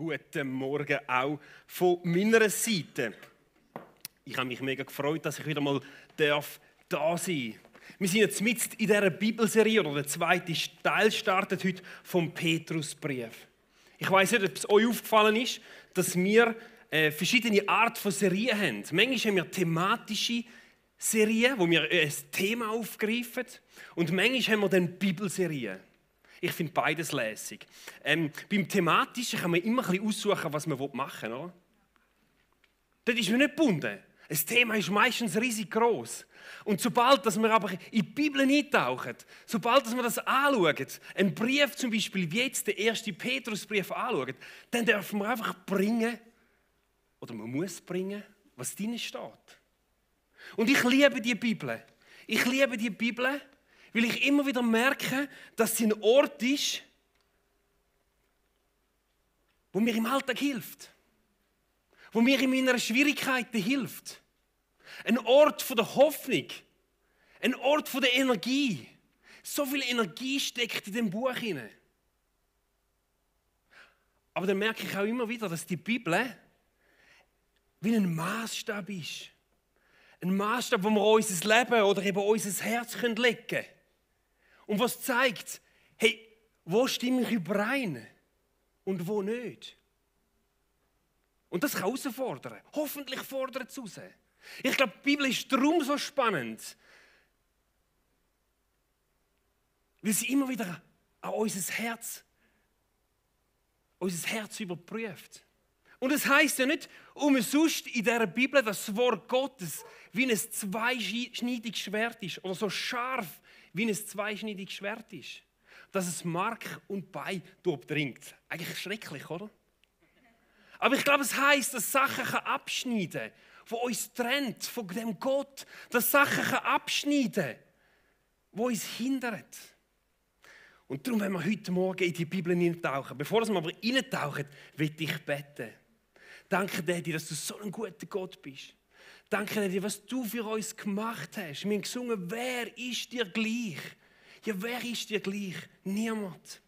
Guten Morgen auch von meiner Seite. Ich habe mich mega gefreut, dass ich wieder mal da sein darf. Wir sind jetzt mitten in dieser Bibelserie, oder der zweite Teil startet heute vom Petrusbrief. Ich weiss nicht, ob es euch aufgefallen ist, dass wir verschiedene Arten von Serien haben. Manchmal haben wir thematische Serien, wo wir ein Thema aufgreifen, und manchmal haben wir dann Bibelserien. Ich finde beides lässig. Beim Thematischen kann man immer ein bisschen aussuchen, was man machen will. Oder? Dort ist man nicht gebunden. Das Thema ist meistens riesig gross. Und sobald dass wir aber in die Bibel eintauchen, sobald dass wir das anschauen, einen Brief zum Beispiel, wie jetzt der erste Petrusbrief anschauen, dann dürfen wir einfach bringen, oder man muss bringen, was drin steht. Und ich liebe die Bibel. Ich liebe die Bibel, weil ich immer wieder merke, dass sie ein Ort ist, wo mir im Alltag hilft. Wo mir in meiner Schwierigkeiten hilft. Ein Ort der Hoffnung. Ein Ort der Energie. So viel Energie steckt in dem Buch hinein. Aber dann merke ich auch immer wieder, dass die Bibel wie ein Maßstab ist. Ein Maßstab, wo wir unser Leben oder eben unser Herz legen können. Und was zeigt, hey, wo stimme ich überein und wo nicht. Und das kann herausfordern. Hoffentlich fordert es raus. Ich glaube, die Bibel ist darum so spannend, weil sie immer wieder an unser Herz überprüft. Und es heisst ja nicht umsonst in dieser Bibel, dass das Wort Gottes wie ein zweischneidiges Schwert ist oder so scharf wie ein zweischneidiges Schwert ist. Dass es Mark und Bein durchdringt. Eigentlich schrecklich, oder? Aber ich glaube, es heisst, dass Sachen abschneiden kann, die uns trennt von dem Gott. Dass Sachen abschneiden kann, die uns hindern. Und darum, wenn wir heute Morgen in die Bibel hineintauchen, bevor wir aber hineintauchen, will ich beten. Danke dir, dass du so ein guter Gott bist. Danke dir, was du für uns gemacht hast. Wir haben gesungen, wer ist dir gleich? Ja, wer ist dir gleich? Niemand.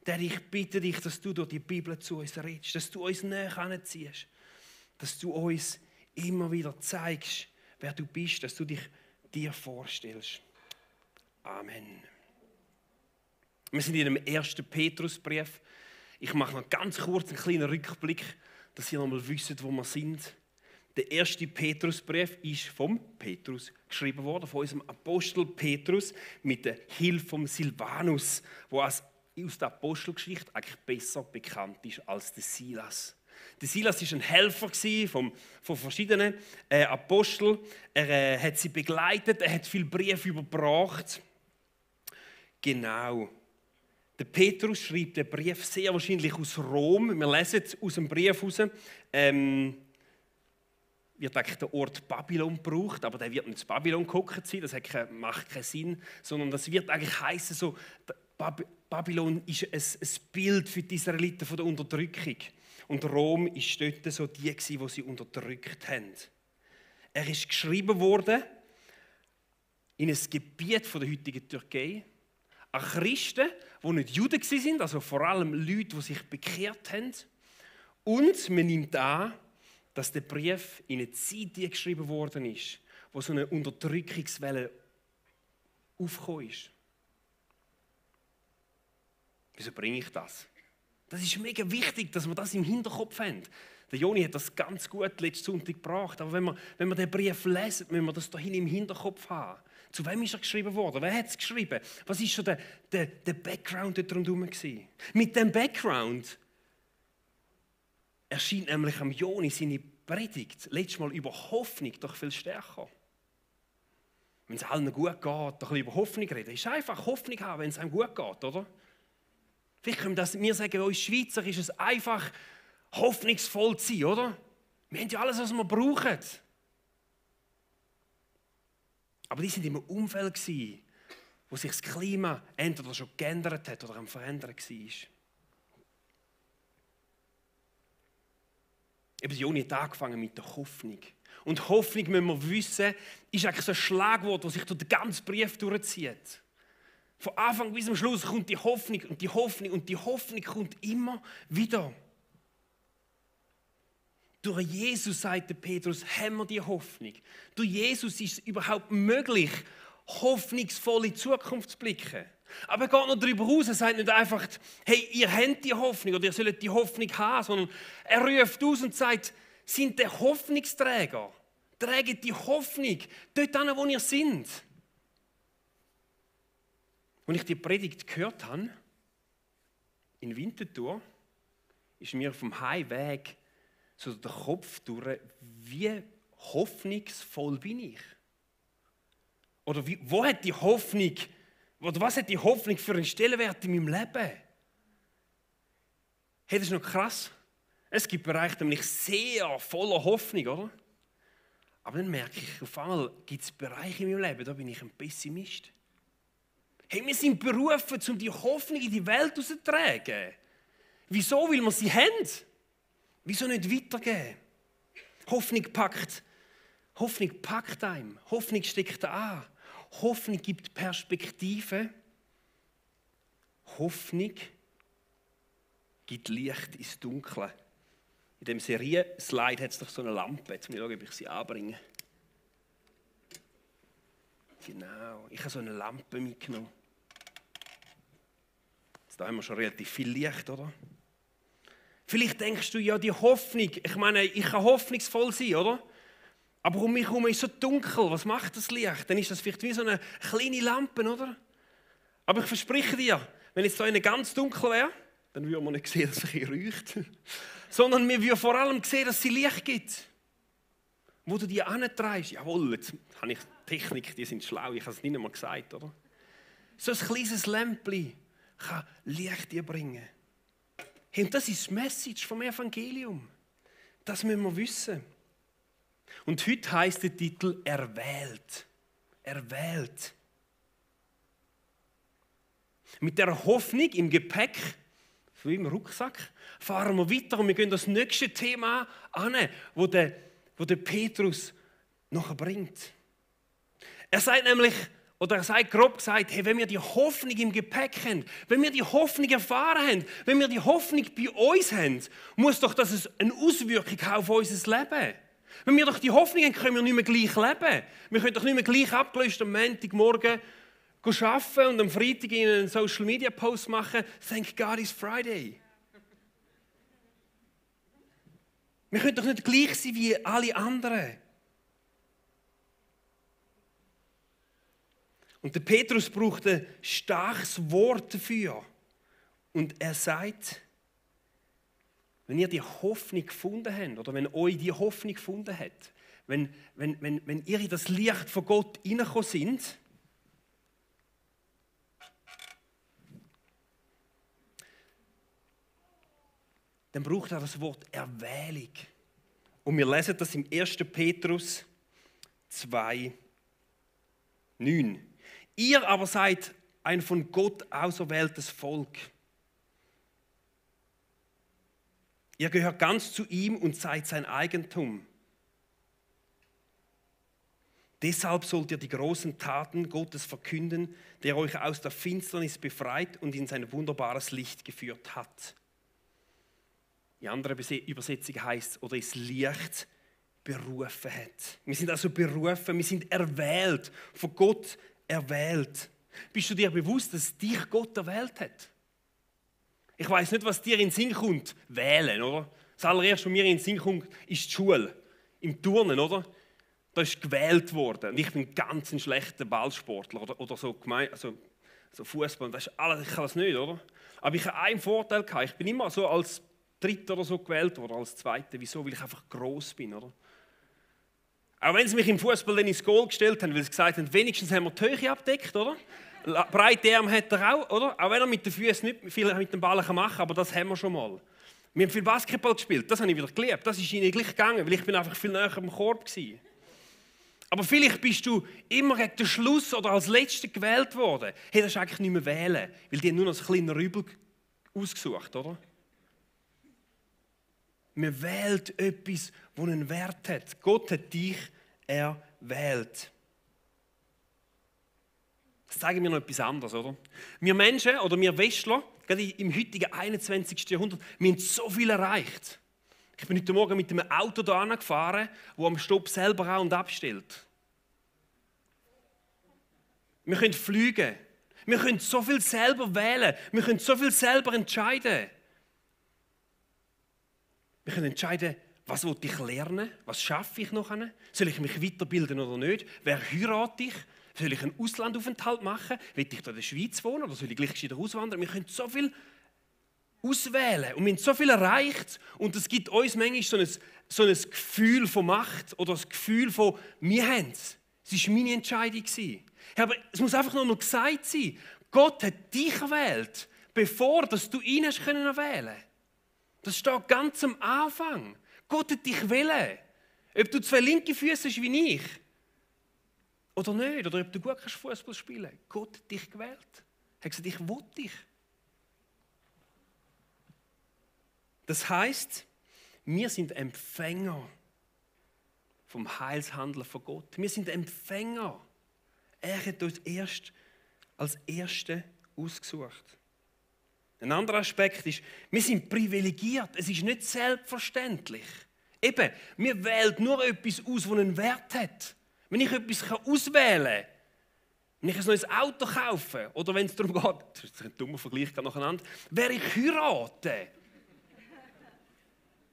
Denn ich bitte dich, dass du durch die Bibel zu uns redest, dass du uns näher anziehst, dass du uns immer wieder zeigst, wer du bist, dass du dich dir vorstellst. Amen. Wir sind in dem ersten Petrusbrief. Ich mache noch ganz kurz einen kleinen Rückblick, dass ihr noch mal wisst, wo wir sind. Der erste Petrusbrief ist vom Petrus geschrieben worden, von unserem Apostel Petrus mit der Hilfe von Silvanus, der aus der Apostelgeschichte eigentlich besser bekannt ist als der Silas. Der Silas war ein Helfer von verschiedenen Aposteln. Er hat sie begleitet, er hat viele Briefe überbracht. Genau. Der Petrus schreibt den Brief sehr wahrscheinlich aus Rom. Wir lesen aus dem Brief heraus. Wird eigentlich der Ort Babylon gebraucht, aber der wird nicht zu Babylon gehockt sein, das macht keinen Sinn, sondern das wird eigentlich heißen, so, Babylon ist ein Bild für die Israeliten von der Unterdrückung. Und Rom ist dort so die, die sie unterdrückt haben. Er ist geschrieben worden in ein Gebiet von der heutigen Türkei, an Christen, die nicht Juden waren, also vor allem Leute, die sich bekehrt haben. Und man nimmt an, dass der Brief in eine Zeit geschrieben worden ist, wo so eine Unterdrückungswelle aufgekommen ist. Wieso bringe ich das? Das ist mega wichtig, dass wir das im Hinterkopf haben. Der Joni hat das ganz gut letzten Sonntag gebracht. Aber wenn wir den Brief lesen, müssen wir das dahin im Hinterkopf haben. Zu wem ist er geschrieben worden? Wer hat es geschrieben? Was war schon der Background dort rundherum? Mit dem Background erscheint nämlich am Joni seine Predigt letztes Mal über Hoffnung doch viel stärker. Wenn es allen gut geht, doch ein bisschen über Hoffnung reden. Es ist einfach Hoffnung haben, wenn es einem gut geht, oder? Vielleicht können wir sagen, uns Schweizer ist es einfach, hoffnungsvoll zu sein, oder? Wir haben ja alles, was wir brauchen. Aber die waren in einem Umfeld, wo sich das Klima entweder schon geändert hat oder am Verändern war. Eben Joni hat angefangen mit der Hoffnung. Und Hoffnung, müssen wir wissen, ist eigentlich so ein Schlagwort, das sich durch den ganzen Brief durchzieht. Von Anfang bis zum Schluss kommt die Hoffnung und die Hoffnung und die Hoffnung kommt immer wieder. Durch Jesus, sagte Petrus, haben wir die Hoffnung. Durch Jesus ist es überhaupt möglich, hoffnungsvolle Zukunft zu blicken. Aber er geht noch darüber raus, er sagt nicht einfach, hey, ihr habt die Hoffnung oder ihr sollt die Hoffnung haben, sondern er ruft aus und sagt, sind der Hoffnungsträger. Trägt die Hoffnung dort an, wo ihr seid. Als ich die Predigt gehört habe, in Winterthur, ist mir auf dem Heimweg so der Kopf durch, wie hoffnungsvoll bin ich? Oder wo hat die Hoffnung, oder was hat die Hoffnung für einen Stellenwert in meinem Leben? Hey, das ist noch krass. Es gibt Bereiche, da bin ich sehr voller Hoffnung, oder? Aber dann merke ich, auf einmal gibt es Bereiche in meinem Leben, da bin ich ein Pessimist. Hey, wir sind berufen, um die Hoffnung in die Welt rauszutragen. Wieso? Weil wir sie haben. Wieso nicht weitergeben? Hoffnung packt einem. Hoffnung steckt an. Hoffnung gibt Perspektive. Hoffnung gibt Licht ins Dunkle. In dem Serien-Slide hat es doch so eine Lampe. Jetzt muss ich schauen, ob ich sie anbringe. Genau, ich habe so eine Lampe mitgenommen. Jetzt haben wir schon relativ viel Licht, oder? Vielleicht denkst du, ja, die Hoffnung, ich meine, ich kann hoffnungsvoll sein, oder? Aber um mich herum ist es so dunkel, was macht das Licht? Dann ist das vielleicht wie so eine kleine Lampe, oder? Aber ich verspreche dir, wenn jetzt da eine ganz dunkel wäre, dann würde man nicht sehen, dass es ein bisschen leuchtet. Sondern wir würden vor allem sehen, dass sie Licht gibt. Wo du die antreibst. Jawohl, jetzt habe ich Technik, die sind schlau, ich habe es nicht einmal gesagt, oder? So ein kleines Lämpchen kann Licht dir bringen. Hey, und das ist die Message vom Evangelium. Das müssen wir wissen. Und heute heisst der Titel «Erwählt». Erwählt. Mit der Hoffnung im Gepäck, so wie im Rucksack, fahren wir weiter und wir gehen das nächste Thema an, wo der Petrus nachher bringt. Er sagt nämlich, oder er sagt grob gesagt, hey, wenn wir die Hoffnung im Gepäck haben, wenn wir die Hoffnung erfahren haben, wenn wir die Hoffnung bei uns haben, muss doch das eine Auswirkung haben auf unser Leben. Wenn wir doch die Hoffnung haben, können wir nicht mehr gleich leben. Wir können doch nicht mehr gleich abgelöst am Montagmorgen arbeiten und am Freitag einen Social-Media-Post machen, «Thank God it's Friday». Wir können doch nicht gleich sein wie alle anderen. Und der Petrus braucht ein starkes Wort dafür. Und er sagt, wenn ihr die Hoffnung gefunden habt, oder wenn euch die Hoffnung gefunden hat, wenn ihr in das Licht von Gott hineingekommen sind, dann braucht er das Wort Erwählung. Und wir lesen das im 1. Petrus 2, 9. Ihr aber seid ein von Gott auserwähltes Volk. Ihr gehört ganz zu ihm und seid sein Eigentum. Deshalb sollt ihr die großen Taten Gottes verkünden, der euch aus der Finsternis befreit und in sein wunderbares Licht geführt hat. Die andere Übersetzung heißt, oder das Licht berufen hat. Wir sind also berufen, wir sind erwählt, von Gott erwählt. Bist du dir bewusst, dass dich Gott erwählt hat? Ich weiß nicht, was dir in den Sinn kommt, wählen, oder? Das allererste, was mir in den Sinn kommt, ist die Schule. Im Turnen, oder? Da ist gewählt worden. Und ich bin ganz ein schlechter Ballsportler oder so Fußball. Das ist alles, ich kann das nicht, oder? Aber ich habe einen Vorteil gehabt. Ich bin immer so als Dritter oder so gewählt worden, als Zweiter. Wieso? Weil ich einfach gross bin, oder? Auch wenn sie mich im Fußball dann ins Goal gestellt haben, weil sie gesagt haben, wenigstens haben wir die Höhe abgedeckt, oder? Breite Arme hat er auch, oder? Auch wenn er mit den Füßen nicht viel mit dem Ball machen kann, aber das haben wir schon mal. Wir haben viel Basketball gespielt, das habe ich wieder geliebt. Das ist ihnen gleich gegangen, weil ich bin einfach viel näher am Korb war. Aber vielleicht bist du immer gegen den Schluss oder als Letzter gewählt worden. Hey, das ist eigentlich nicht mehr wählen, weil die haben nur noch ein kleines Rübel ausgesucht, oder? Man wählt etwas, das einen Wert hat. Gott hat dich erwählt. Das zeigen mir noch etwas anderes, oder? Wir Menschen oder wir Westler, gerade im heutigen 21. Jahrhundert, wir haben so viel erreicht. Ich bin heute Morgen mit einem Auto hier gefahren, das am Stopp selber an- und abstellt. Wir können fliegen. Wir können so viel selber wählen. Wir können so viel selber entscheiden. Wir können entscheiden, was will ich lernen, was schaffe ich noch. Soll ich mich weiterbilden oder nicht? Wer heirate ich? Soll ich einen Auslandaufenthalt machen? Will ich da in der Schweiz wohnen oder soll ich gleich wieder auswandern? Wir können so viel auswählen und wir haben so viel erreicht und es gibt uns manchmal so ein Gefühl von Macht oder das Gefühl von «wir haben es». Es war meine Entscheidung. Ja, aber es muss einfach noch mal gesagt sein, Gott hat dich erwählt, bevor dass du ihn hast können wählen. Das steht ganz am Anfang. Gott hat dich wählen. Ob du zwei linke Füße hast wie ich oder nicht, oder ob du gut kannst Fußball spielen kannst. Gott hat dich gewählt. Er hat gesagt, ich will dich. Das heisst, wir sind Empfänger vom Heilshandeln von Gott. Wir sind Empfänger. Er hat uns erst als Erste ausgesucht. Ein anderer Aspekt ist, wir sind privilegiert. Es ist nicht selbstverständlich. Eben, wir wählen nur etwas aus, das einen Wert hat. Wenn ich etwas auswählen kann, wenn ich ein neues Auto kaufe, oder wenn es darum geht, das ist ein dummer Vergleich nacheinander, wer ich heirate,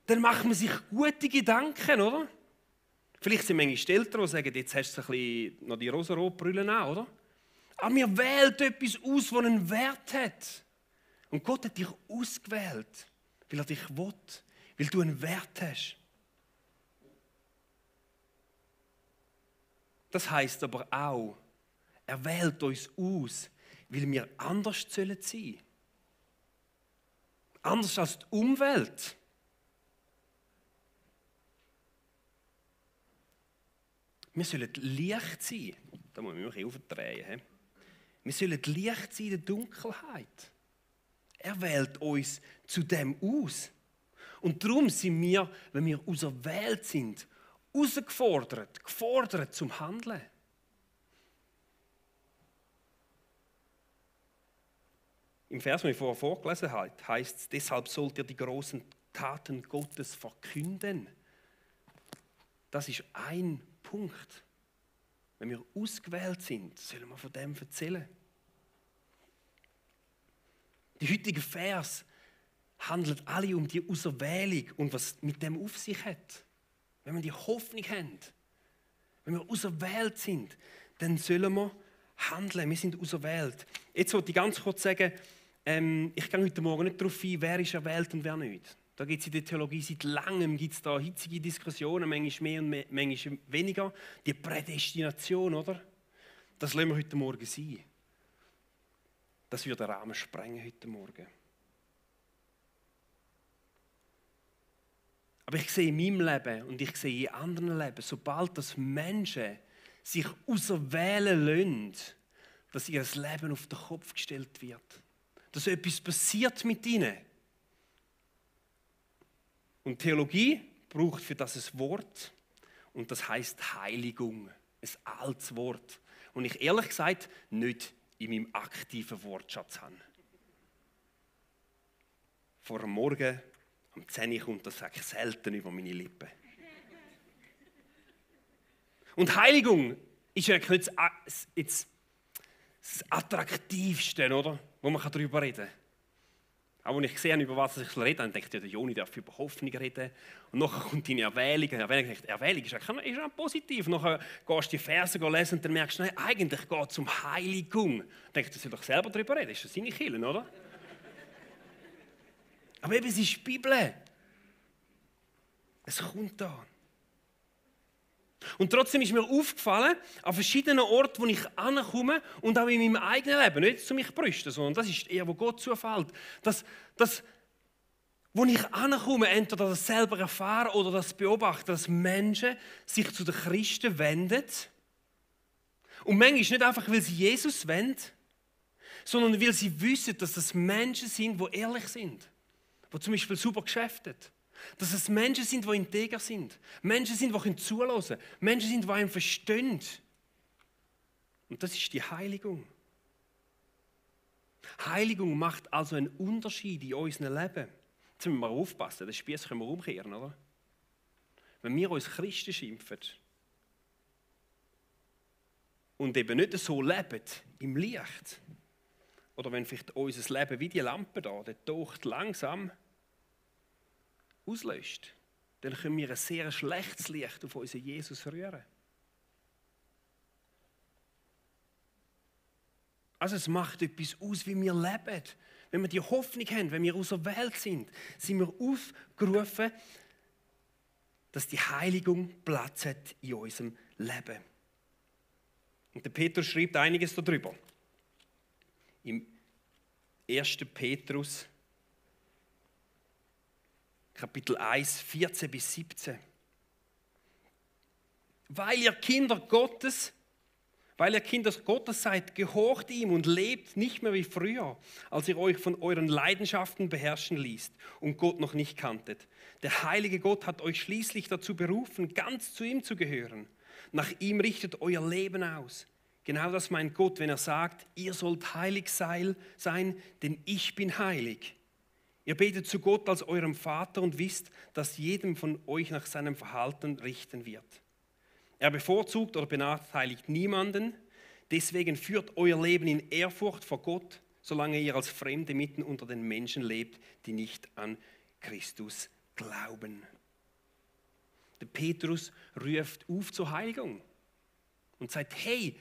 dann macht man sich gute Gedanken, oder? Vielleicht sind manche Eltern, die sagen, jetzt hast du ein bisschen noch die Rosenrotbrille an, oder? Aber wir wählen etwas aus, das einen Wert hat. Und Gott hat dich ausgewählt, weil er dich will, weil du einen Wert hast. Das heisst aber auch, er wählt uns aus, weil wir anders sein sollen. Anders als die Umwelt. Wir sollen Licht sein. Da muss ich mich aufdrehen. Wir sollen Licht sein in der Dunkelheit. Er wählt uns zu dem aus. Und darum sind wir, wenn wir auserwählt sind, gefordert zum Handeln. Im Vers, den ich vorher vorgelesen habe, heißt es, deshalb sollt ihr die großen Taten Gottes verkünden. Das ist ein Punkt. Wenn wir ausgewählt sind, sollen wir von dem erzählen. Die heutigen Vers handeln alle um die Auserwählung und was mit dem auf sich hat. Wenn wir die Hoffnung haben, wenn wir auserwählt sind, dann sollen wir handeln. Wir sind auserwählt. Jetzt wollte ich ganz kurz sagen, ich gehe heute Morgen nicht darauf ein, wer ist erwählt und wer nicht. Da gibt es in der Theologie seit langem da hitzige Diskussionen, manchmal mehr und manchmal weniger. Die Prädestination, oder? Das lassen wir heute Morgen sein. Das würde den Rahmen sprengen heute Morgen. Aber ich sehe in meinem Leben und ich sehe in anderen Leben, sobald das Menschen sich auserwählen lassen, dass ihr Leben auf den Kopf gestellt wird. Dass etwas passiert mit ihnen. Und Theologie braucht für das ein Wort und das heißt Heiligung. Ein altes Wort. Und ich ehrlich gesagt nicht in meinem aktiven Wortschatz habe. Vor dem Morgen, am 10 Uhr kommt das sage ich selten über meine Lippen. Und Heiligung ist ja nicht das Attraktivste, oder? Wo man darüber reden kann. Auch wenn ich sehe, über was ich rede, dann denke ich, der Joni darf über Hoffnung reden. Und nachher kommt deine Erwählung. Erwählung ist ja positiv. Nachher gehst du die Verse lesen und dann merkst du, nein, eigentlich geht es um Heiligung. Dann denke ich, du sollst doch selber darüber reden. Das ist seine Kirche, oder? Aber eben, es ist die Bibel. Es kommt da. Und trotzdem ist mir aufgefallen, an verschiedenen Orten, wo ich ankomme und auch in meinem eigenen Leben, nicht zu mich brüsten, sondern das ist eher, wo Gott zufällt, dass wo ich ankomme, entweder das selber erfahre oder das beobachte, dass Menschen sich zu den Christen wenden. Und manchmal nicht einfach, weil sie Jesus wollen, sondern weil sie wissen, dass das Menschen sind, die ehrlich sind, die zum Beispiel super geschäften. Dass es Menschen sind, die integer sind. Menschen sind, die zuhören können. Menschen sind, die einem verstehen. Und das ist die Heiligung. Heiligung macht also einen Unterschied in unserem Leben. Jetzt müssen wir mal aufpassen, den Spieß können wir umkehren, oder? Wenn wir uns Christen schimpfen und eben nicht so leben im Licht, oder wenn vielleicht unser Leben wie die Lampe da, der Docht langsam auslöscht, dann können wir ein sehr schlechtes Licht auf unseren Jesus rühren. Also es macht etwas aus, wie wir leben. Wenn wir die Hoffnung haben, wenn wir aus der Welt sind wir aufgerufen, dass die Heiligung Platz hat in unserem Leben. Und der Petrus schreibt einiges darüber. Im 1. Petrus, Kapitel 1, 14 bis 17. Weil ihr Kinder Gottes seid, gehorcht ihm und lebt nicht mehr wie früher, als ihr euch von euren Leidenschaften beherrschen ließt und Gott noch nicht kanntet. Der heilige Gott hat euch schließlich dazu berufen, ganz zu ihm zu gehören. Nach ihm richtet euer Leben aus. Genau das meint Gott, wenn er sagt, ihr sollt heilig sein, denn ich bin heilig. Ihr betet zu Gott als eurem Vater und wisst, dass jedem von euch nach seinem Verhalten richten wird. Er bevorzugt oder benachteiligt niemanden, deswegen führt euer Leben in Ehrfurcht vor Gott, solange ihr als Fremde mitten unter den Menschen lebt, die nicht an Christus glauben. Der Petrus ruft auf zur Heiligung und sagt, hey,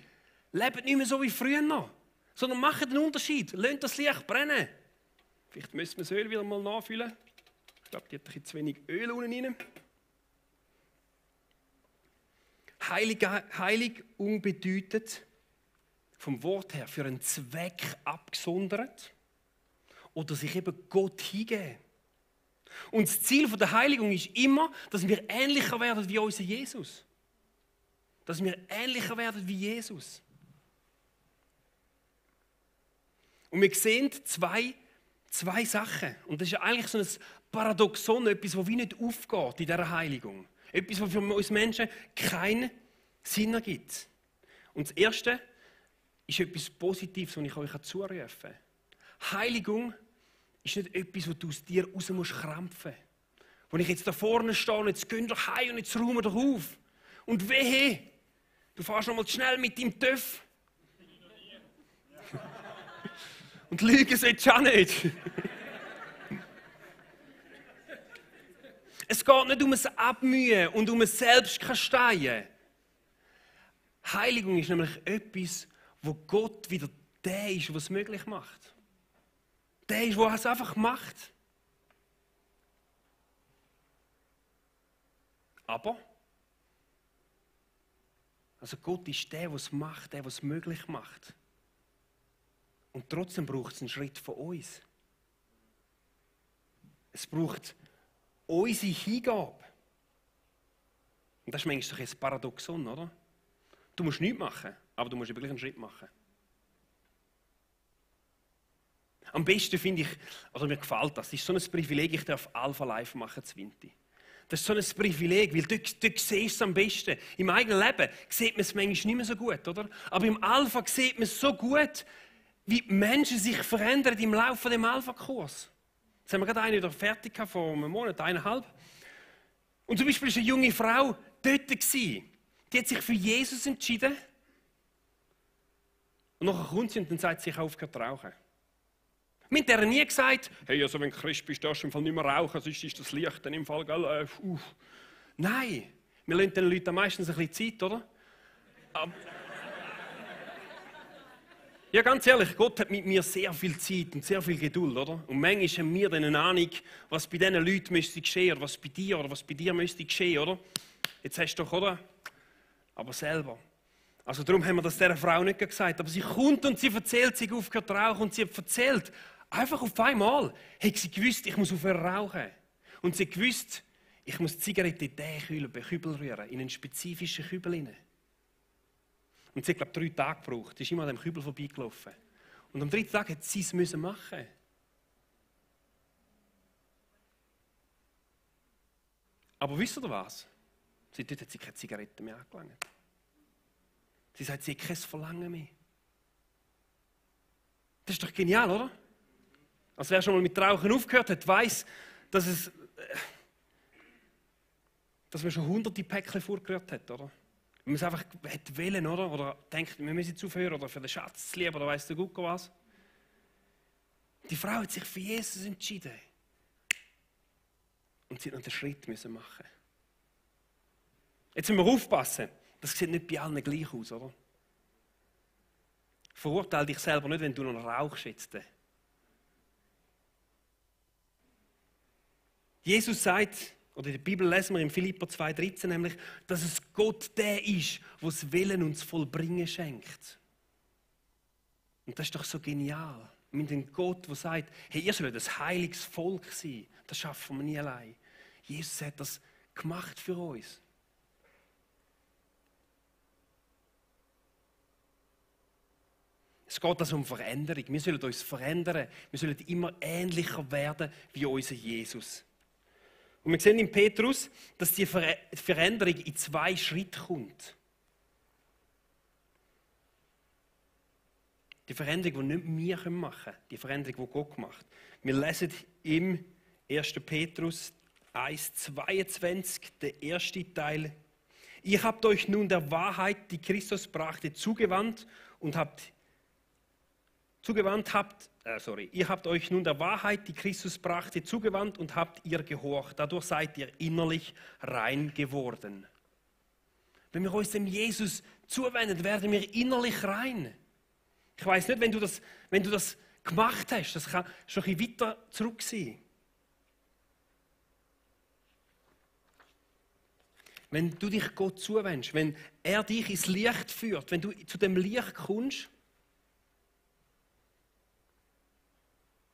lebt nicht mehr so wie früher noch, sondern macht einen Unterschied, lasst das Licht brennen. Vielleicht müssen wir das Öl wieder mal nachfüllen. Ich glaube, die hat ein bisschen zu wenig Öl unten rein. Heiligung bedeutet vom Wort her für einen Zweck abgesondert oder sich eben Gott hingeben. Und das Ziel der Heiligung ist immer, dass wir ähnlicher werden wie unser Jesus. Dass wir ähnlicher werden wie Jesus. Und wir sehen zwei Sachen. Und das ist eigentlich so ein Paradoxon, etwas, das wie nicht aufgeht in dieser Heiligung. Etwas, was für uns Menschen keinen Sinn ergibt. Und das Erste ist etwas Positives, was ich euch zurufen kann. Heiligung ist nicht etwas, was du aus dir raus krampfen musst. Wenn ich jetzt da vorne stehe und jetzt gehen wir heim und jetzt räumen wir auf. Und wehe, du fährst noch mal schnell mit deinem Töff. Und lügen solltest du auch nicht. Es geht nicht um ein Abmühen und um ein Selbstkasteien. Heiligung ist nämlich etwas, wo Gott wieder der ist, der es möglich macht. Der ist, der es einfach macht. Aber, also Gott ist der, der es macht, der es möglich macht. Und trotzdem braucht es einen Schritt von uns. Es braucht unsere Hingabe. Und das ist manchmal ein Paradoxon, oder? Du musst nichts machen, aber du musst eben gleich einen Schritt machen. Am besten finde ich, oder mir gefällt das, ist so ein Privileg, ich darf Alpha Live machen zu Winti. Das ist so ein Privileg, weil dort siehst du es am besten. Im eigenen Leben sieht man es manchmal nicht mehr so gut, oder? Aber im Alpha sieht man es so gut, wie die Menschen sich verändern im Laufe des Alpha-Kurs. Jetzt haben wir gerade einen wieder fertig gehabt, vor einem Monat, 1,5. Und zum Beispiel war eine junge Frau dort. Die hat sich für Jesus entschieden. Und nachher kommt sie und dann sagt sie, ich habe aufgehört zu rauchen. Wir haben der nie gesagt, hey, also wenn du Christ bist, darfst du im Fall nicht mehr rauchen, sonst ist das Licht dann im Fall, gell, Nein, wir lassen den Leuten meistens ein bisschen Zeit, oder? Ja, ganz ehrlich, Gott hat mit mir sehr viel Zeit und sehr viel Geduld, oder? Und manchmal haben wir dann eine Ahnung, was bei diesen Leuten müsste geschehen, oder was bei dir müsste geschehen, oder? Jetzt hast du doch, oder? Aber selber. Also darum haben wir das dieser Frau nicht gesagt. Aber sie kommt und sie erzählt, sie hat aufgehört zu rauchen und sie hat erzählt, einfach auf einmal, hat sie gewusst, ich muss aufhören rauchen. Und sie hat gewusst, ich muss die Zigarette in diesen Kübel rühren, in einen spezifischen Kübel hinein. Und sie hat, glaube ich, 3 Tage gebraucht. Sie ist immer an dem Kübel vorbeigelaufen. Und am 3. Tag hat sie es machen müssen. Aber wisst ihr was? Dort hat sie keine Zigaretten mehr angelangt. Sie sagt, sie hat kein Verlangen mehr. Das ist doch genial, oder? Also wer schon mal mit Rauchen aufgehört hat, weiss, dass man schon hunderte Päckchen vorgerührt hat, oder? Wenn man es einfach hätte wollen, oder denkt, wir müssen jetzt aufhören, oder für den Schatz zu lieben, oder weiss der Gucko was. Die Frau hat sich für Jesus entschieden. Und sie hat noch den Schritt müssen machen. Jetzt müssen wir aufpassen, das sieht nicht bei allen gleich aus, oder? Verurteile dich selber nicht, wenn du noch rauchst jetzt. Jesus sagt, oder in der Bibel lesen wir in Philipper 2,13 nämlich, dass es Gott der ist, der das Willen und das Vollbringen schenkt. Und das ist doch so genial. Mit dem Gott, der sagt, hey, ihr sollt ein heiliges Volk sein. Das schaffen wir nie allein. Jesus hat das gemacht für uns. Es geht also um Veränderung. Wir sollen uns verändern. Wir sollen immer ähnlicher werden wie unser Jesus. Und wir sehen in Petrus, dass die Veränderung in 2 Schritten kommt. Die Veränderung, die nicht wir machen können. Die Veränderung, die Gott macht. Wir lesen im 1. Petrus 1,22, der erste Teil. Ihr habt euch nun der Wahrheit, die Christus brachte, zugewandt und ihr habt euch nun der Wahrheit, die Christus brachte, zugewandt und habt ihr gehorcht. Dadurch seid ihr innerlich rein geworden. Wenn wir uns dem Jesus zuwenden, werden wir innerlich rein. Ich weiss nicht, wenn du das gemacht hast, das kann schon ein bisschen weiter zurück sein. Wenn du dich Gott zuwendest, wenn er dich ins Licht führt, wenn du zu dem Licht kommst,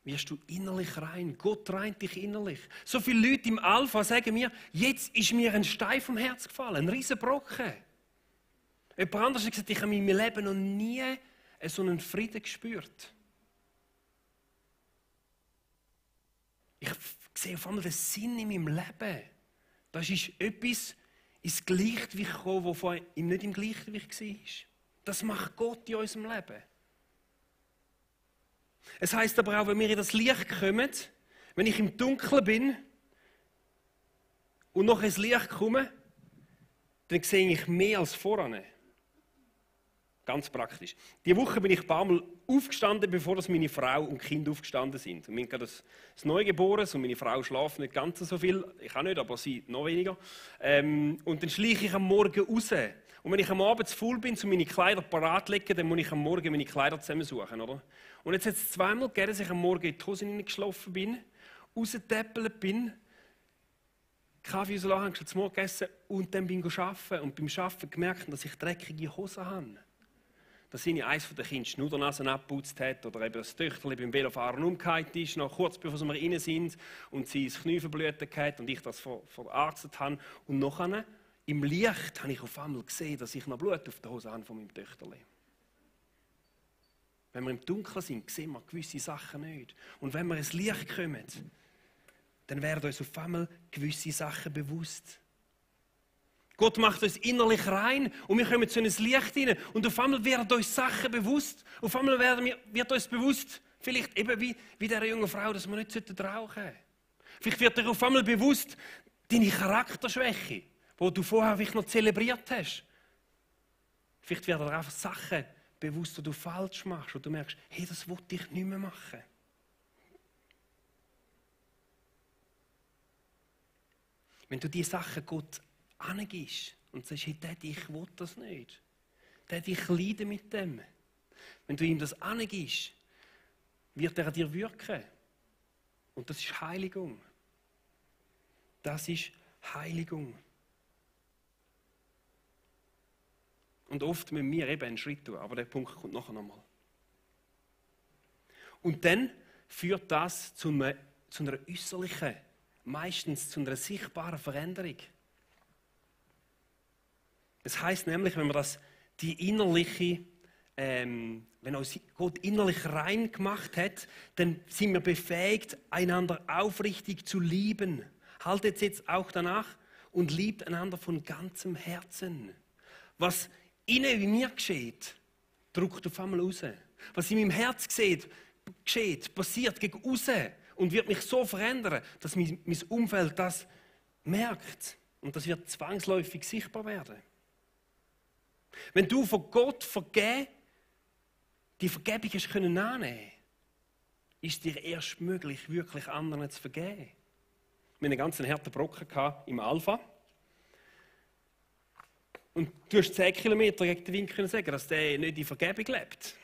wirst du innerlich rein. Gott reint dich innerlich. So viele Leute im Alpha sagen mir, jetzt ist mir ein Stein vom Herz gefallen, ein riesen Brocken. Jemand anderes hat gesagt, ich habe in meinem Leben noch nie so einen Frieden gespürt. Ich sehe auf einmal den Sinn in meinem Leben. Das ist etwas ins Gleichgewicht gekommen, das vorher nicht im Gleichgewicht war. Das macht Gott in unserem Leben. Es heisst aber auch, wenn wir in das Licht kommen, wenn ich im Dunkeln bin und noch ins Licht komme, dann sehe ich mehr als voran. Ganz praktisch. Diese Woche bin ich ein paar Mal aufgestanden, bevor das meine Frau und Kind aufgestanden sind. Und wir haben gerade das Neugeborenes und meine Frau schläft nicht ganz so viel. Ich auch nicht, aber sie noch weniger. Und dann schleiche ich am Morgen raus. Und wenn ich am Abend zu faul bin, um meine Kleider parat zu legen, dann muss ich am Morgen meine Kleider zusammensuchen. Oder? Und jetzt hat es zweimal gegeben, dass ich am Morgen in die Hose hineingeschlafen bin, rausgetäppelt bin, Kaffee aus der Lache, zum Morgen gegessen und dann bin ich arbeiten. Und beim Arbeiten gemerkt, dass ich dreckige Hosen habe. Dass ich eines der Kinder Schnuddernasen abgeputzt hat oder eben das Töchterchen beim Velofahren umgekehrt ist, noch kurz bevor wir rein sind und sie ins Knie verblutet hat und ich das verarztet habe. Und nachher, im Licht, habe ich auf einmal gesehen, dass ich noch Blut auf der Hose habe von meinem Töchterchen. Wenn wir im Dunkeln sind, sehen wir gewisse Sachen nicht. Und wenn wir ins Licht kommen, dann werden uns auf einmal gewisse Sachen bewusst. Gott macht uns innerlich rein und wir kommen zu einem Licht hinein. Und auf einmal werden uns Sachen bewusst. Auf einmal wird uns bewusst, vielleicht eben wie dieser jungen Frau, dass wir nicht rauchen sollten. Vielleicht wird dir auf einmal bewusst, deine Charakterschwäche, die du vorher vielleicht noch zelebriert hast. Vielleicht werden dir einfach Sachen bewusst, die du falsch machst und du merkst, hey, das wollte ich nicht mehr machen. Wenn du diese Sachen Gott angibst und sagst, hey, Daddy, ich will das nicht. Daddy, ich leide mit dem. Wenn du ihm das angibst, wird er an dir wirken. Und das ist Heiligung. Das ist Heiligung. Und oft müssen wir eben einen Schritt tun, aber der Punkt kommt nachher nochmal. Und dann führt das zu einer äußerlichen, meistens zu einer sichtbaren Veränderung. Es heisst nämlich, wenn wir die innerliche, wenn uns Gott innerlich rein gemacht hat, dann sind wir befähigt, einander aufrichtig zu lieben. Haltet jetzt auch danach und liebt einander von ganzem Herzen. Was innen in mir geschieht, drückt auf einmal raus. Was in meinem Herz geschieht, passiert gegen außen. und wird mich so verändern, dass mein Umfeld das merkt. Und das wird zwangsläufig sichtbar werden. Wenn du von Gott die Vergebung hast können annehmen, ist dir erst möglich, wirklich anderen zu vergeben. Wir hatten einen ganz harten Brocken im Alpha. Und du hast 10 Kilometer gegen den Wind können sagen, dass der nicht in Vergebung lebt.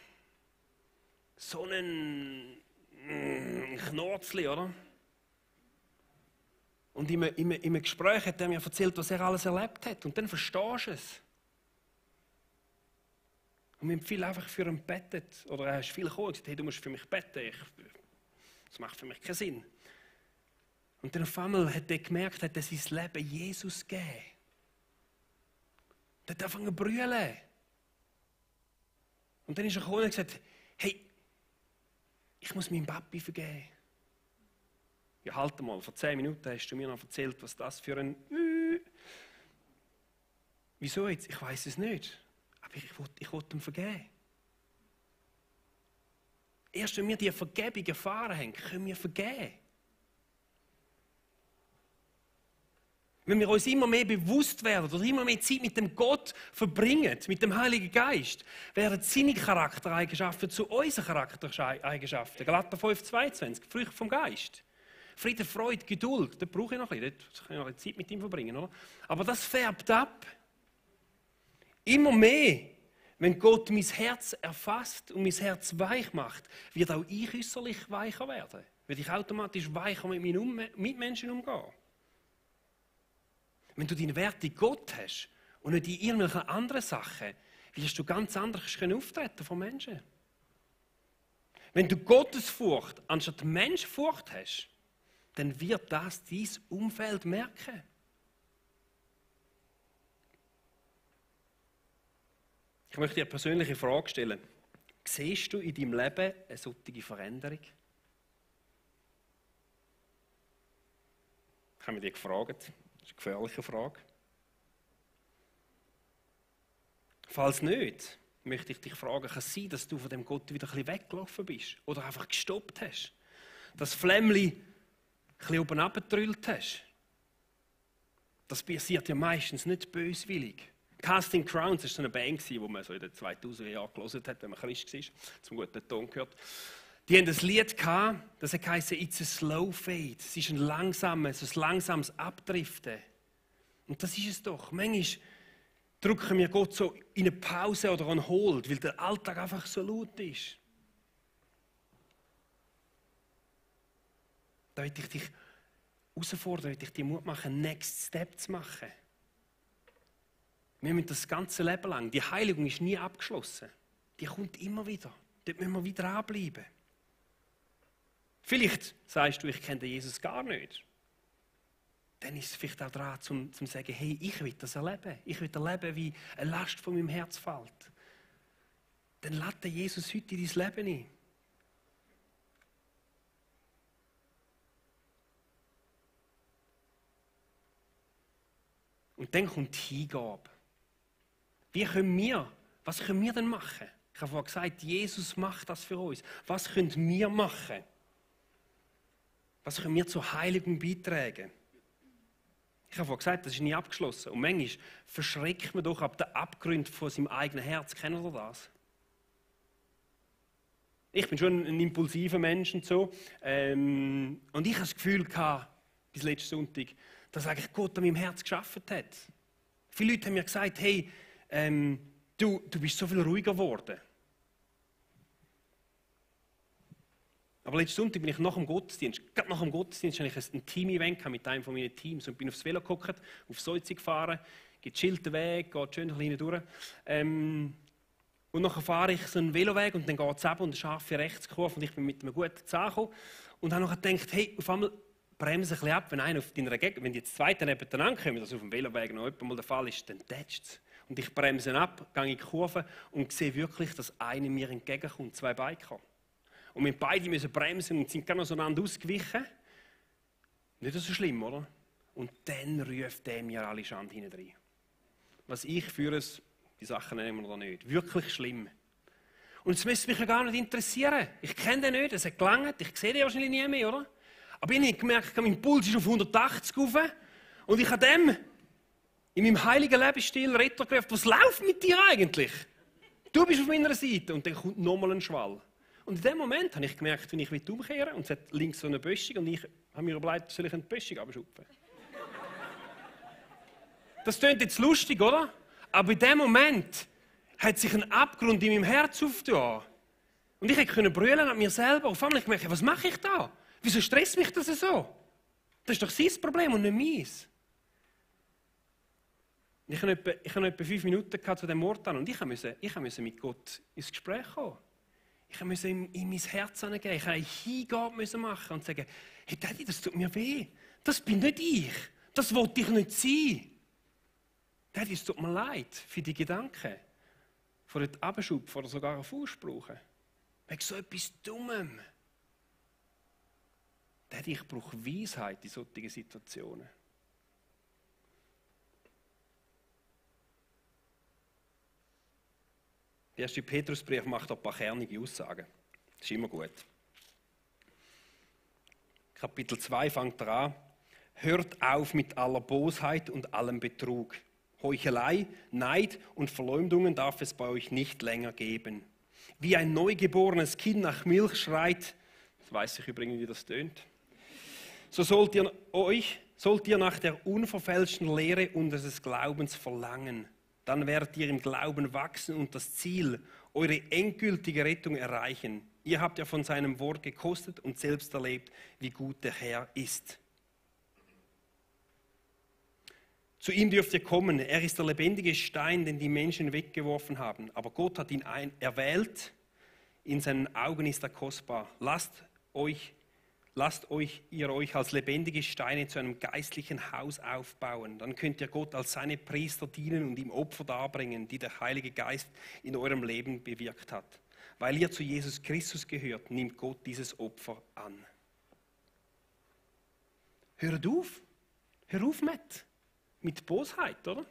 So ein Knorzli, oder? Und in einem Gespräch hat er mir erzählt, was er alles erlebt hat. Und dann verstehst du es. Und wir haben viel einfach für ihn gebetet. Oder er ist viel gekommen und gesagt, hey, du musst für mich beten. Das macht für mich keinen Sinn. Und dann auf einmal hat er gemerkt, dass er sein Leben Jesus gegeben. Er hat angefangen zu brüllen. Und dann ist er gekommen und gesagt, hey, ich muss meinem Papi vergeben. Ja, halt mal, vor 10 Minuten hast du mir noch erzählt, was das für ein... Wieso jetzt? Ich weiß es nicht. Aber ich will ihm vergeben. Erst wenn wir diese Vergebung erfahren haben, können wir vergeben. Wenn wir uns immer mehr bewusst werden oder immer mehr Zeit mit dem Gott verbringen, mit dem Heiligen Geist, werden seine Charaktereigenschaften zu unseren Charaktereigenschaften. Galater 5,22, Früchte vom Geist. Friede, Freude, Geduld, das brauche ich noch ein bisschen, das kann ich noch ein bisschen Zeit mit ihm verbringen. Oder? Aber das färbt ab. Immer mehr, wenn Gott mein Herz erfasst und mein Herz weich macht, wird auch ich äußerlich weicher werden. Werde ich automatisch weicher mit meinen Mitmenschen umgehen. Wenn du deine Werte in Gott hast und nicht in irgendwelchen anderen Sachen, wirst du ganz anders auftreten von Menschen. Wenn du Gottesfurcht anstatt Menschenfurcht hast, dann wird das dein Umfeld merken. Ich möchte dir eine persönliche Frage stellen. Siehst du in deinem Leben eine solche Veränderung? Ich habe mich dir gefragt. Das ist eine gefährliche Frage. Falls nicht, möchte ich dich fragen, kann es sein, dass du von dem Gott wieder ein bisschen weggelaufen bist? Oder einfach gestoppt hast? Das Flämmchen ein bisschen oben runtergetrüllt hast? Das passiert ja meistens nicht böswillig. Casting Crowns war so eine Band, die man so in den 2000er Jahren gehört hat, wenn man Christ war, zum guten Ton gehört. Die haben ein Lied gehabt, das heisst «It's a slow fade». Es ist ein langsames Abdriften. Und das ist es doch. Manchmal drücken wir Gott so in eine Pause oder an Hold, weil der Alltag einfach so laut ist. Da möchte ich dich herausfordern, möchte ich dir Mut machen, einen Next Step zu machen. Wir müssen das ganze Leben lang, die Heiligung ist nie abgeschlossen. Die kommt immer wieder. Dort müssen wir wieder dranbleiben. Vielleicht sagst du, ich kenne den Jesus gar nicht. Dann ist es vielleicht auch dran, zum zu sagen, hey, ich will das erleben. Ich will erleben, wie eine Last von meinem Herz fällt. Dann lade Jesus heute in dein Leben ein. Und dann kommt die Hingabe. Was können wir denn machen? Ich habe vorhin gesagt, Jesus macht das für uns. Was können wir machen? Was können wir zur Heiligung beitragen? Ich habe vorhin gesagt, das ist nie abgeschlossen. Und manchmal verschreckt man doch ab den Abgründen von seinem eigenen Herz. Kennen Sie das? Ich bin schon ein impulsiver Mensch und so. Und ich hatte das Gefühl, bis letzten Sonntag, dass eigentlich Gott an meinem Herz geschaffen hat. Viele Leute haben mir gesagt, hey, du bist so viel ruhiger geworden. Aber letzten Sonntag bin ich nach dem Gottesdienst, gerade nach dem Gottesdienst, hatte ich ein Team-Event mit einem von meinen Teams und bin aufs Velo geguckt, auf Solzig gefahren, gechillten Weg, geht schön ein durch. Und nachher fahre ich so einen Veloweg und dann geht es ab und eine scharfe Rechtskurve und ich bin mit einem guten Zahn gekommen und habe nachher gedacht, hey, auf einmal bremse ein bisschen ab, wenn einer auf deiner Gegend, wenn die jetzt zwei nebeneinander kommen, das auf dem Veloweg noch mal der Fall ist, dann tätscht es. Und ich bremse ab, gehe in die Kurve und sehe wirklich, dass einer mir entgegenkommt, 2 Biker. Und wir beide müssen bremsen und sind genau auseinander ausgewichen. Nicht so schlimm, oder? Und dann ruft der mir alle Schande hinein. Was ich führe, die Sachen nehmen wir da nicht. Wirklich schlimm. Und es müsste mich ja gar nicht interessieren. Ich kenne den nicht, es hat gelangt, ich sehe den wahrscheinlich nie mehr, oder? Aber ich habe gemerkt, mein Puls ist auf 180 rauf und ich habe dem in meinem heiligen Lebensstil Retter gerufen, was läuft mit dir eigentlich? Du bist auf meiner Seite. Und dann kommt nochmal ein Schwall. Und in dem Moment habe ich gemerkt, wenn ich umkehren will, und es hat links so eine Böschung, und ich habe mir überlegt, soll ich eine Böschung abschupfen? Das klingt jetzt lustig, oder? Aber in dem Moment hat sich ein Abgrund in meinem Herz aufgetan. Und ich konnte brüllen an mir selber. Auf einmal habe ich gemerkt, was mache ich da? Wieso stresst mich das so? Das ist doch sein Problem und nicht meins. Ich hatte etwa 5 Minuten zu diesem Ort an und ich musste mit Gott ins Gespräch kommen. Ich musste in mein Herz hineingehen. Ich musste eine Hingabe machen und sagen, hey Daddy, das tut mir weh. Das bin nicht ich. Das wollte ich nicht sein. Daddy, es tut mir leid für die Gedanken. Von dem Abschub oder sogar auf Ausbrauchen. Wegen so etwas Dummem. Daddy, ich brauche Weisheit in solchen Situationen. Der erste Petrusbrief macht ein paar kernige Aussagen. Das ist immer gut. Kapitel 2 fängt an. Hört auf mit aller Bosheit und allem Betrug. Heuchelei, Neid und Verleumdungen darf es bei euch nicht länger geben. Wie ein neugeborenes Kind nach Milch schreit, das weiß ich übrigens, wie das tönt, so sollt ihr nach der unverfälschten Lehre unseres Glaubens verlangen. Dann werdet ihr im Glauben wachsen und das Ziel, eure endgültige Rettung erreichen. Ihr habt ja von seinem Wort gekostet und selbst erlebt, wie gut der Herr ist. Zu ihm dürft ihr kommen. Er ist der lebendige Stein, den die Menschen weggeworfen haben. Aber Gott hat ihn erwählt. In seinen Augen ist er kostbar. Lasst ihr euch als lebendige Steine zu einem geistlichen Haus aufbauen. Dann könnt ihr Gott als seine Priester dienen und ihm Opfer darbringen, die der Heilige Geist in eurem Leben bewirkt hat. Weil ihr zu Jesus Christus gehört, nimmt Gott dieses Opfer an. Hört auf. Hör auf mit Bosheit, oder?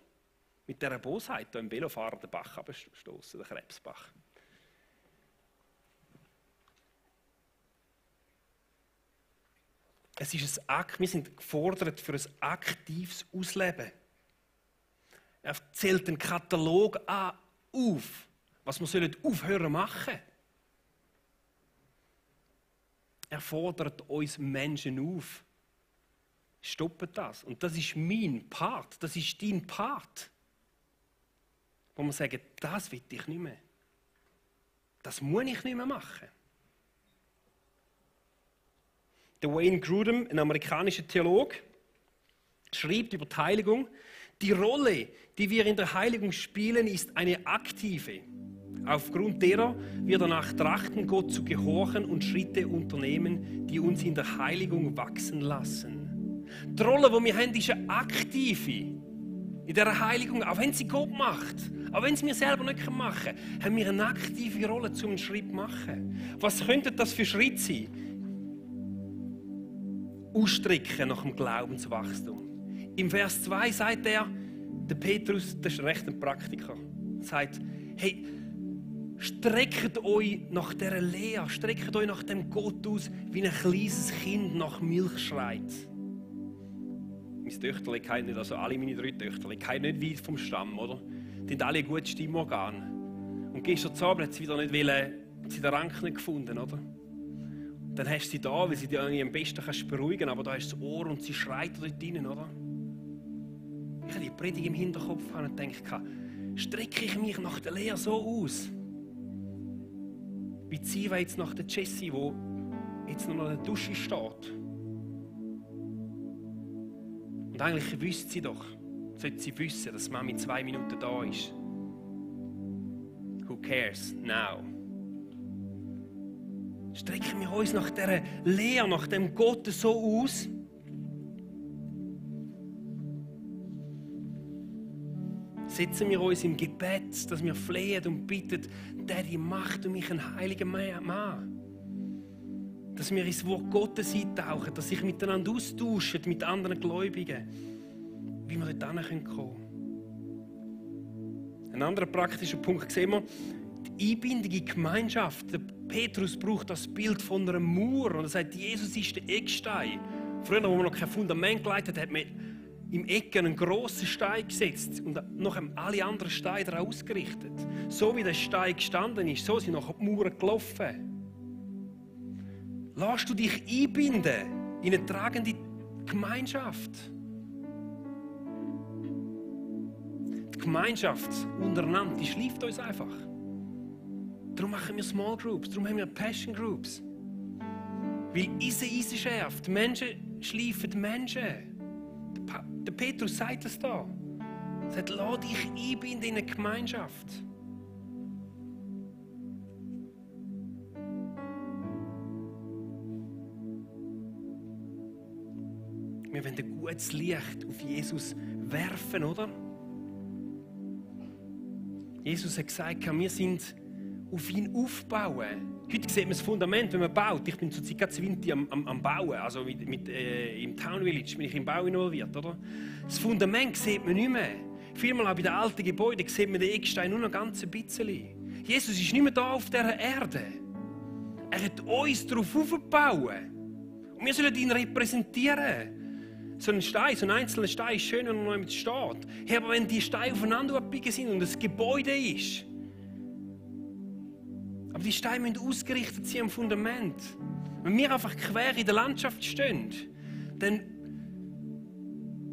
Mit dieser Bosheit, da im Velofahrer den Bach abstoßen, den Krebsbach. Es ist ein Akt, wir sind gefordert für ein aktives Ausleben. Er zählt einen Katalog auf, was wir aufhören machen. Er fordert uns Menschen auf. Stoppt das. Und das ist mein Part, das ist dein Part. Wo wir sagen, das will ich nicht mehr. Das muss ich nicht mehr machen. Der Wayne Grudem, ein amerikanischer Theologe, schreibt über die Heiligung, die Rolle, die wir in der Heiligung spielen, ist eine aktive. Aufgrund derer wir danach trachten, Gott zu gehorchen und Schritte unternehmen, die uns in der Heiligung wachsen lassen. Die Rolle, die wir haben, ist eine aktive. In dieser Heiligung, auch wenn sie Gott macht, auch wenn sie wir selber nicht machen können, haben wir eine aktive Rolle, um einen Schritt zu machen. Was könnte das für Schritt sein? Ausstrecken nach dem Glaubenswachstum. Im Vers 2 sagt der Petrus, das ist recht ein Praktiker, sagt, hey, streckt euch nach dieser Lehre, streckt euch nach dem Gott aus, wie ein kleines Kind nach Milch schreit. Mein Töchterchen kennt nicht, also alle meine 3 Töchterchen, kennen nicht weit vom Stamm, oder? Die haben alle ein gutes Stimmorgan. Und gestern Abend hat sie wieder nicht den Rank nicht gefunden, oder? Dann hast du sie da, weil sie dich am besten beruhigen kann, aber da hast du das Ohr und sie schreit dort rein, oder? Ich hatte die Predigt im Hinterkopf und dachte, strecke ich mich nach der Lehre so aus? Wie ziehen wir jetzt nach der Jessie, die jetzt noch in der Dusche steht? Und eigentlich wüsste sie doch, sollte sie wissen, dass Mami in 2 Minuten da ist. Who cares now? Strecken wir uns nach dieser Lehre, nach dem Gott so aus? Setzen wir uns im Gebet, dass wir flehen und bitten, Daddy, mach du mich ein heiliger Mann. Dass wir ins Wort Gottes eintauchen, dass sich miteinander austauschen mit anderen Gläubigen, wie wir dort hinkommen können. Ein anderer praktischer Punkt sehen wir, die Einbindung in die Gemeinschaft. Petrus braucht das Bild von einer Mauer und er sagt, Jesus ist der Eckstein. Früher, wo man noch kein Fundament geleitet hat, hat man im Ecken einen grossen Stein gesetzt und noch alle anderen Steine daran ausgerichtet. So wie der Stein gestanden ist, so sind nachher die Mauern gelaufen. Lass du dich einbinden in eine tragende Gemeinschaft. Die Gemeinschaft untereinander, die schleift uns einfach. Darum machen wir Small Groups, darum haben wir Passion Groups. Weil Eisen schärft. Menschen schleifen Menschen. Der Petrus sagt das da. Er sagt, lass dich einbinden in eine Gemeinschaft. Wir wollen ein gutes Licht auf Jesus werfen, oder? Jesus hat gesagt, wir sind auf ihn aufbauen. Heute sieht man das Fundament, wenn man baut. Ich bin zurzeit gerade Winti am Bauen, also im Town Village bin ich im Bau involviert. Oder? Das Fundament sieht man nicht mehr. Vielmal auch bei den alten Gebäuden sieht man den Eckstein nur noch ganz ein bisschen. Jesus ist nicht mehr da auf dieser Erde. Er hat uns darauf aufgebaut. Und wir sollen ihn repräsentieren. So ein Stein, so ein einzelner Stein ist schön, wenn er noch mit steht. Hey, aber wenn die Steine aufeinander abbiegen sind und das Gebäude ist, aber die Steine müssen ausgerichtet sein am Fundament. Wenn wir einfach quer in der Landschaft stehen, dann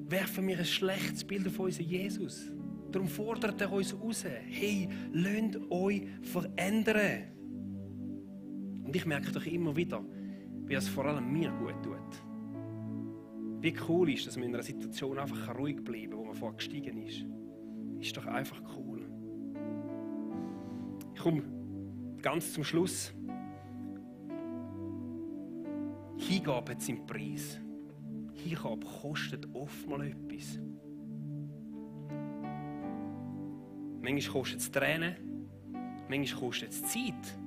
werfen wir ein schlechtes Bild auf unseren Jesus. Darum fordert er uns raus. Hey, lasst euch verändern. Und ich merke doch immer wieder, wie das vor allem mir gut tut. Wie cool ist, dass man in einer Situation einfach ruhig bleiben kann, wo man vorher gestiegen ist. Ist doch einfach cool. Ich komme ganz zum Schluss. Hingabe hat seinen Preis. Hingabe kostet oftmals etwas. Manchmal kostet es Tränen, manchmal kostet es Zeit.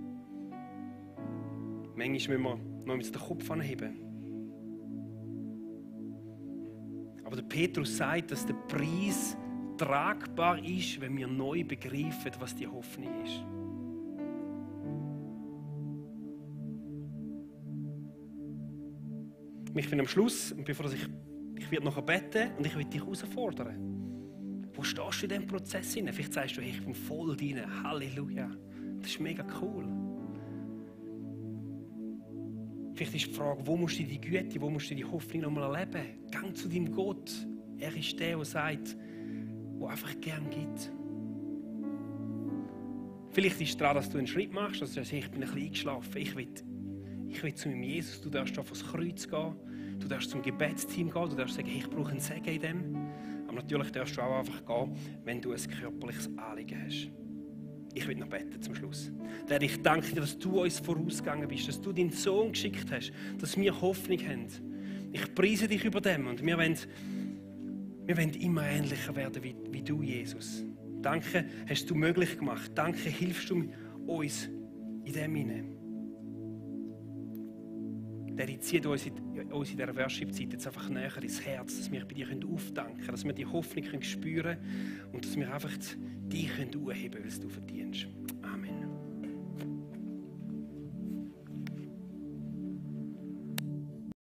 Manchmal müssen wir noch mit den Kopf anheben. Aber der Petrus sagt, dass der Preis tragbar ist, wenn wir neu begreifen, was die Hoffnung ist. Ich bin am Schluss, und bevor ich werde nachher beten und ich will dich herausfordern. Wo stehst du in diesem Prozess hinein? Vielleicht sagst du, hey, ich bin voll drin. Halleluja. Das ist mega cool. Vielleicht ist die Frage, wo musst du die Güte, wo musst du die Hoffnung nochmal erleben? Gang zu deinem Gott. Er ist der, der sagt, der einfach gern gibt. Vielleicht ist es daran, dass du einen Schritt machst, dass du sagst, ich bin ein bisschen eingeschlafen. Ich will zu meinem Jesus. Du darfst auf das Kreuz gehen. Du darfst zum Gebetsteam gehen. Du darfst sagen, ich brauche einen Segen in dem. Aber natürlich darfst du auch einfach gehen, wenn du ein körperliches Anliegen hast. Ich will noch beten zum Schluss. Herr, ich danke dir, dass du uns vorausgegangen bist, dass du deinen Sohn geschickt hast, dass wir Hoffnung haben. Ich preise dich über dem und wir wollen immer ähnlicher werden wie du, Jesus. Danke, hast du möglich gemacht. Danke, hilfst du uns in dem hinein. Der zieht uns in dieser Worship-Zeit jetzt einfach näher ins Herz, dass wir bei dir aufdanken können, dass wir die Hoffnung spüren können und dass wir einfach dich anheben können, weil du verdienst. Amen.